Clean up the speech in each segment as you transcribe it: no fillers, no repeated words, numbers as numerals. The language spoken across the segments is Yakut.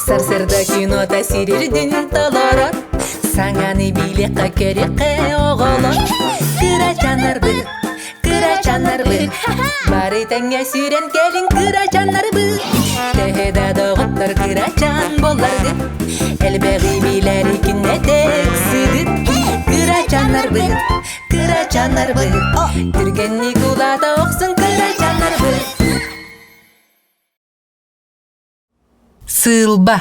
Сарсыарда кинота сирирдин толорор Саҥаны билиэххэ көрүөххэ оҕолор Кырачаннарбыт, кырачаннарбыт Бары тэҥҥэ сүүрэн кэлиҥ кырачаннарбыт Төһө да доҕоттор кырачан буолларгыт Элбэҕи билэри күннэтэ ыксыгыт Кырачаннарбыт, кырачаннарбыт Түргэнник улаата охсун кырачаннарбыт Сыылба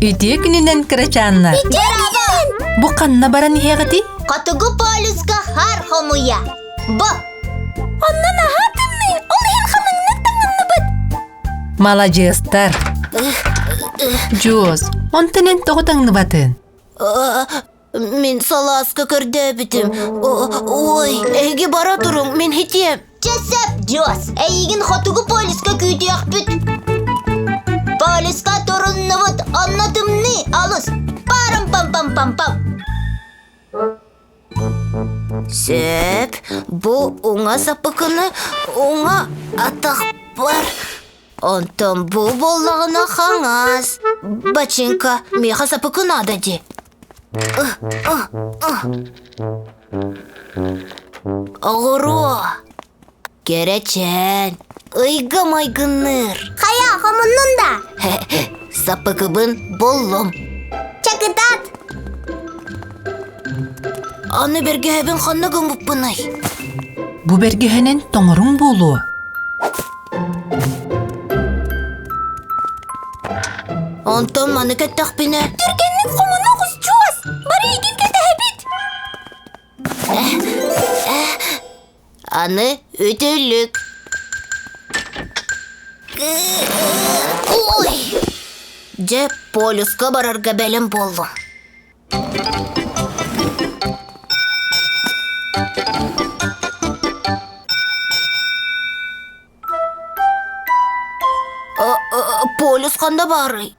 Үтүө күнүнэн кырачааннар! Бу ханна баран иһэҕитий? Хотугу полюска хаар хомуйа. Бу. Онно наһаа тымныы, ол иһин халыҥнык таҥынныбыт. Маладьыастар! Дьуос, онтон эн тоҕо таҥныбатын? Мин салааска көрдөөбүтүм. Ой, эһиги бара туруҥ, мин хитиэм. Чэ сөп, Дьуос. Эйигин хотугу полюска күүтүөхпүт. Полюска туруннубут, онно тымныы, алыс. Парам-пам-пам-пам-пам. Сөп, бу уҥа саппыкыны уҥа атахпар. Онтон бу буоллаҕына хаҥас. Бачыҥка, миэхэ саппыкы наада дии. Оҕуруо, кэрэчээн, ыйга майгынныыр. Хайа, хомуннун да? Саппыкыбын буллум. Чакытат! Аны бэргэһэбин ханна гыммыппыный? Бу бэргэһэнэн тоҥоруҥ буолуо. Онтон маны кэттэхпинэ... Түргэнник хомуна оҕус, Бары игин кэтэһэбит! Аны үтүлүк. Ой! Дьэ, полюска барарга бэлэм буоллум. Полюс ханна баарый?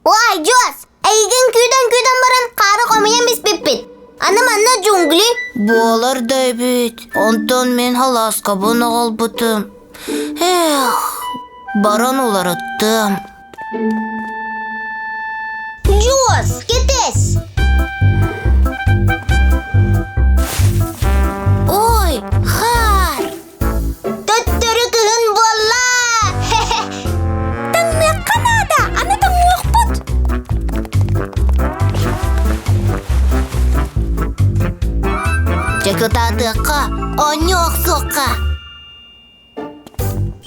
Ой, Дьуос, эйигин күүтэн-күүтэн баран хаары хомуйан биспиппит. Аны манна джунгли. Буолар да эбит. Онтон мин халааскабын оҕолбутум. Эх, баран уларыттым. Дьуос, кэтэс! Ой, хаар! Төттөрү кыһын буолла! Таҥныахха наада, аны тоҥуохпут! Дьэ кытаатыахха, оонньуу охсуохха!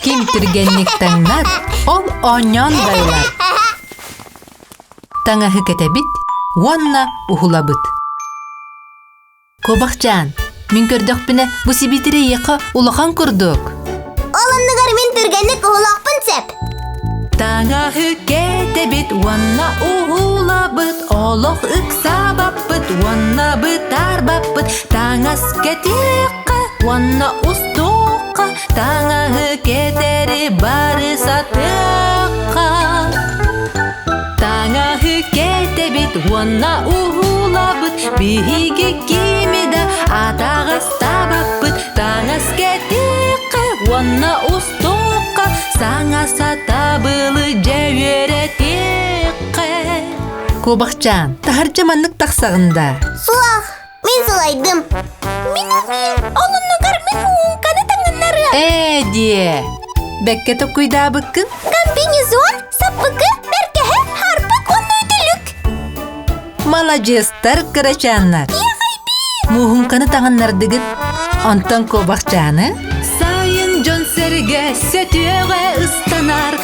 Ким түргэнник таҥнар, ол оонньоон байлар. Таҥаһы кэтэбит уонна уһулабыт. Куобахчаан, мин көрдөхпүнэ, бу сибиитири эйиэхэ улахан курдук. Ол оннугар мин түргэнник уһулуохпун сөп. Таҥаһы кэтэбит уонна уһулабыт, олох ыксаабаппыт уонна бытаарбаппыт. Таҥас кэтиэххэ уонна устуохха, таҥаһы кэтэри бары сатыахха. Таҥаһы кэтэбит уонна уһулабыт, биһиги кими да атаҕастаабаппыт. Таҥас кэтиэххэ уонна устуохха, саҥа сатабылы дьэ үөрэтиэххэ. Куобахчаан, таһырдьа маннык тахсаҕын да? Суох, мин сылайдым. Мин эмиэ, ол оннугар мин мууҥканы таҥыннарыам. Ээ диэ, бэккэ токкуйдаабыккын? Комбинезон, саппыкы, бэргэһэ, харпык уонна үтүлүк. Маладьыастар, кырачааннар. Мууһуҥканы таҥыннардыгыт, онтон куобахчааны? Сайын дьон-сэргэ сөтүөҕэ ыстанар,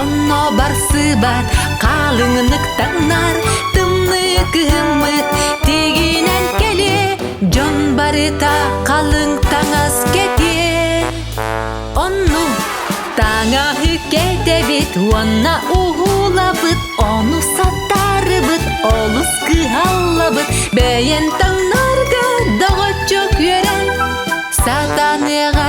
онно барсыбат, хаалыҥнык таҥнар, тымныы кыһыммыт тигинэн кэлиэ, дьон барыта халыҥ таҥас кэтиэ. Онну таҥаһы кэтэбит уонна уһулабыт, ону сатарыбыт, олус кыһаллабыт, бэйэн таҥнарга доҕоччук үөрэн, сатаныаҕа.